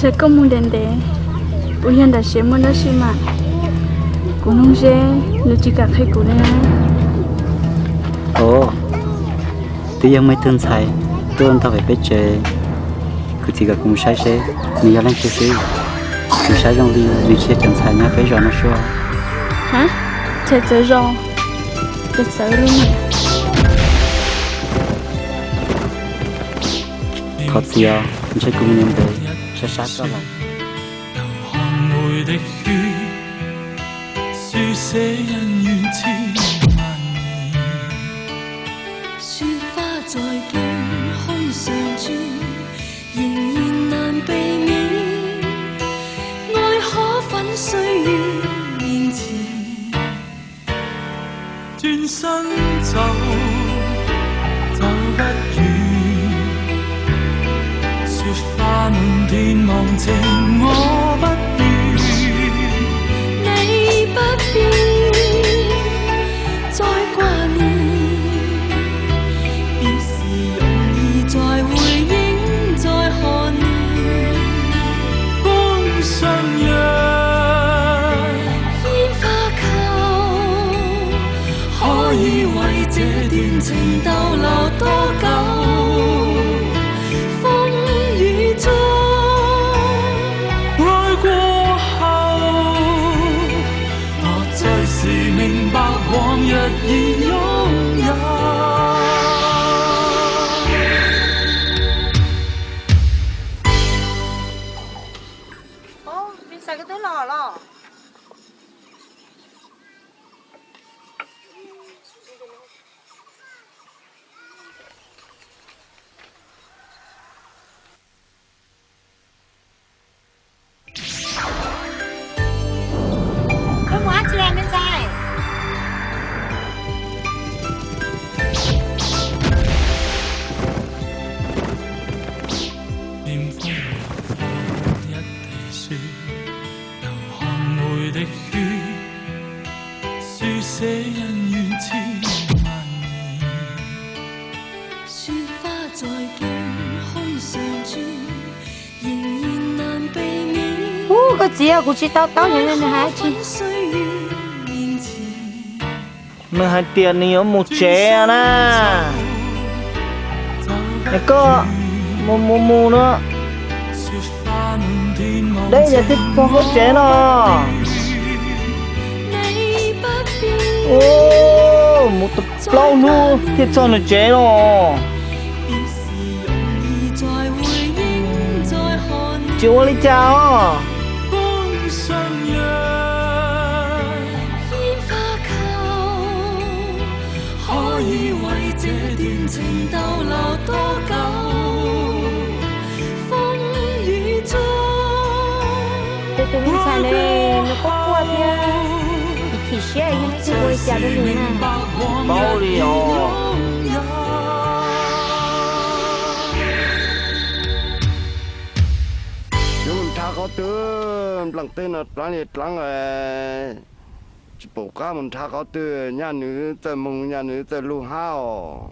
Ntshai koj mus ntev ntev, puas yog nram siav muaj dab tsi mas? Kuv nug seb nws tsis kam qhia kuv li na. Ov, twb yog muaj ib tug ntxhais tuaj ntog pem peb tsev, kuv txiv kom kuv mus saib seb nws yog leej twg xwb. Kuv saib zoo li nws tsis yog cov ntxhais nyob peb zos no sua. Ha, ntxhais txawv zos, ntxhais txawv li. Thov txim os, ntshe kuv mus ntev ntev, sab sab koj lawm. Ov, me xais koj twb los los? Koj mus dab tsi me ntxhais? Ub, koj txiv, kuv tsis tau taub yog nws hais dab tsi. Nws hais tias nws yuav mus tsev na. Es koj mus mus mus no, deb ces thiaj txog koj tsev no. Mus tau plaub hnub thiaj txog nws tsev no. Tsis ua li cas os. Ces tus me ntxhais ne, nws quaj quaj thiab chim chim siab, yog neb tsis ua li cas rau nws na. Paub li os. Yuav mus nrhav qhov twg, npleem tej no dlaab li dlaab, tsis pom qab mus nrhav qhov twg, nyaj nws txawj moog nyaj nws txawj lug hab os.